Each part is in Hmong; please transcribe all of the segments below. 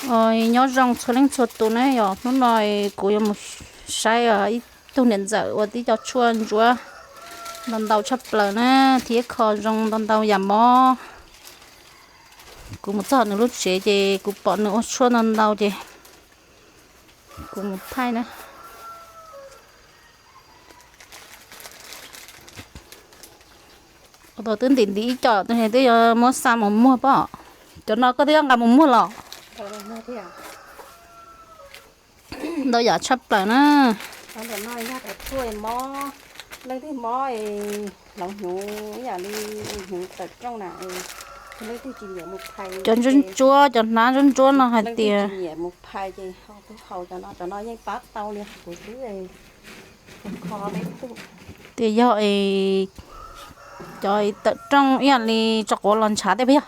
Nyob zoo txhua leej txhua tus na yom, hnub no kuv yuav mus saib ib tug niam ntxawm ua tib co tshuaj ntsuab ntau ntau tshaj plaws na, thiab kho zoo ntau ntau yam mob. Kuv mus txog nws lub tsev ces kuv pom nws ua tshuaj ntau ntau ces kuv mus thaij na. Ua tau twb ntim ntim ib co, tus twb yuav muab xa mus muag pob. Cov no koj twb yuav nqa mus muag los? Ntau yam tshaj plaws na. Leej twg mob hloov hnyuv ib yam li hnyuv tawm rooj na, leej twg tsis nyiam mus phais, cov ntsuab ntsuab, cov hnab ntsuab ntsuab no hais tias nyiam mus phais ces ho twb haus cov no, cov no yeej pab tau li kuv twb kho. Tias yog cov tawm rooj ib yam li tso quav los ntshav tej puas yog?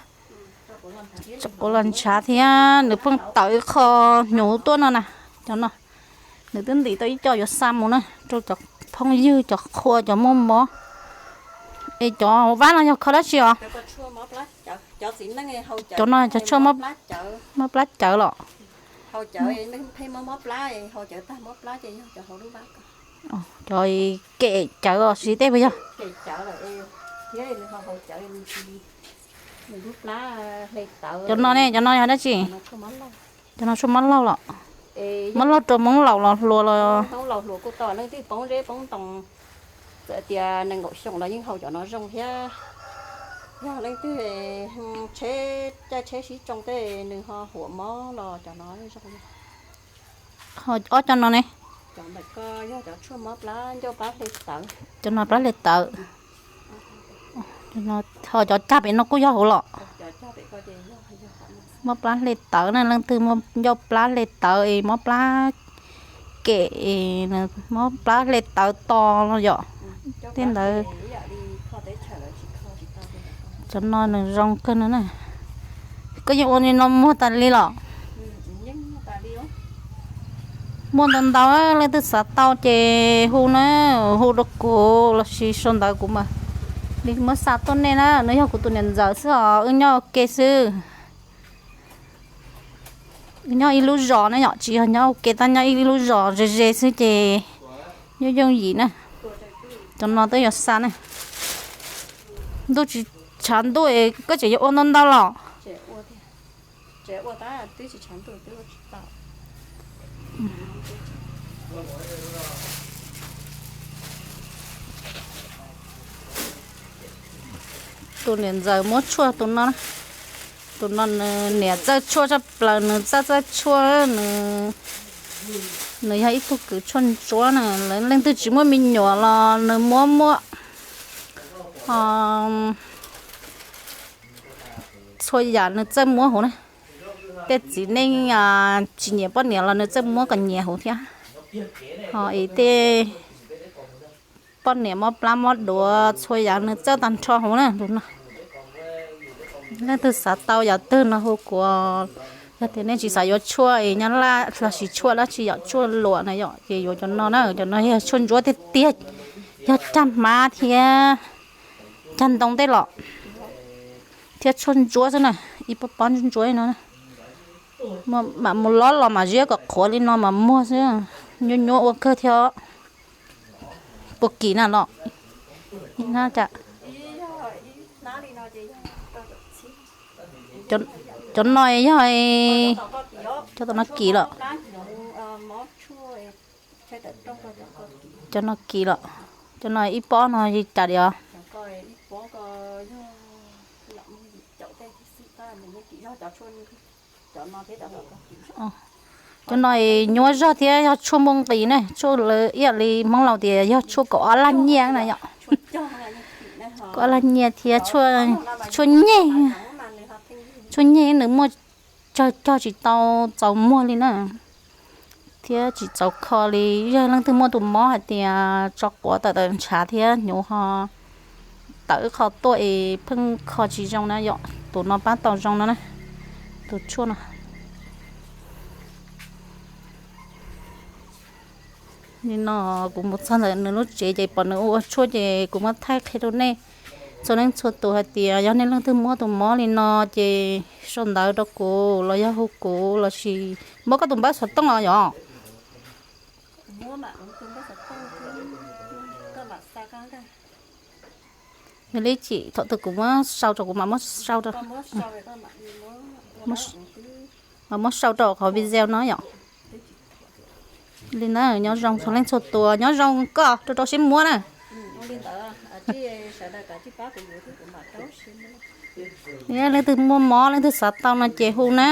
Tso quav los ntshav thiab nws pheej tawm qho hnyuv tuaj no na. Cov no nws twb ntim tau ib co yuav xa mus na rau cov phooj ywg cov qhua cov muaj mob. Es cov vab no yog kho dab tsi os? Cov no cov tshuaj mob plab cawv los? Cov kem cawv los sis tej puas yog? Cov no ne, cov no yog dab tsi? Cov no tshuaj mob laug los? Mob laug rau Hmoob laus los hluas los? Txawm tias nees nkaum xyoo los yeej haus cov no zoo thiab. Yog leej twg tsheb caij tsheb sib tsoo tej nws ho huam mob los cov no zoo. Ob cov no ne? Cov no plab hle tawv. Ho cov cag pem no kuj yog hauv los? Mob plab hle tawv na, leej twg muaj ncauj plab hle tawv es mob plab kem, mob plab hle tawv to no yom. Tej ntawd. Cov no nws zoo kawg no na. Koj yeej ua li no muag tas li los? Muaj ntau ntau, leej twg xav tau ces hu na, hu rau kuv lossis sau ntawv kuv mam li muab xa tuaj nej na. Nws yog kuv tus niam ntxawm xwb os, wb nyob ua ke xwb. Wb nyob ib lub zos na yom, tsis yog nyob ua ke, tab nyob ib lub zos ze ze xwb ces yooj yooj yim na. Cov no twb yuav xa na. Ntuj tsis tshav ntuj es koj tseem yuav ua ntau ntau los? Tus niam ntxawm muab tshuaj tus no, tus no nws niam txawj tshuaj tshaj plaws, nws txawj txawj tshuaj, nws yog ib tug kws tshuaj ntsuab na. Leej twg tsis muaj me nyuam los nws muab muab. Txhua yam nws txawj muab hauv na. Tej txiv neej tsis nyiam poj niam los nws txawj muab kom nyiam hauv thiab. Ho es tej poj niam mob plab mob duav txhua yam nws txawj tag nrho hauv na. Leej twg xav tau yam twg no hu kuv. Yog tias nej tsis xav yuav tshuaj es nyob laj los sis tshuaj dab tsi yom, tshuaj luam na yom, ces yuav cov no na. Cov no yog tshuaj ntsuab tiag tiag, yog cag hmab thiab cag ntoo tej los, thiab tshuaj ntsuab xwb na. Ib pob pob ntsuab ntsuab li no, mam mus lob los mam ziab kom qhuav li no mam muag xwb. Nyuaj nyuaj ua kawg thiab. Puas kim na los? Cov no yog, cov no kim los? Cov no kim los? Cov no ib pob no li cas li os? Cov no nyuaj zog thiab yog tshuaj npua nqis na, tshuaj lawv ib yam li Hmoob laus tias yog tshuaj kaum ob lag nyiaj na yom. Kaum ob lag nyiaj thiab tshuaj nyeg, tshuaj nyeg nws muaj tsawg cog tsis tau txaus muag li na, thiab tsis txaus kho li. Yog leej twg muaj tus mob hais tias tso quav tawm tawm ntshav thiab hnyuv ho tawm ib qho tuaj es pheej kho tsis zoo na yom, tus no pab tau zoo no na, tus tshuaj no. Li no kuv mus txog ntawm nws lub tsev ces pom nws ua tshuaj ces kuv muab thaij qhia rau nej. txhua leej txhua tus hais tias yog nej leej twg muab tus mob li no ces sau ntawv rau kuv los yog hu kuv lossis muab koj tus npawb xov tooj os yom. Yog li thaum twg kuv muab sau rau kuv mam muab sau rau, mam muab sau rau qhov video no yom. Li ntawd nyob zoo txhua leej txhua tus, nyob zoo koj rau rau siab muab na. Yog leej twg muaj mob leej twg xav tau no ces hu na.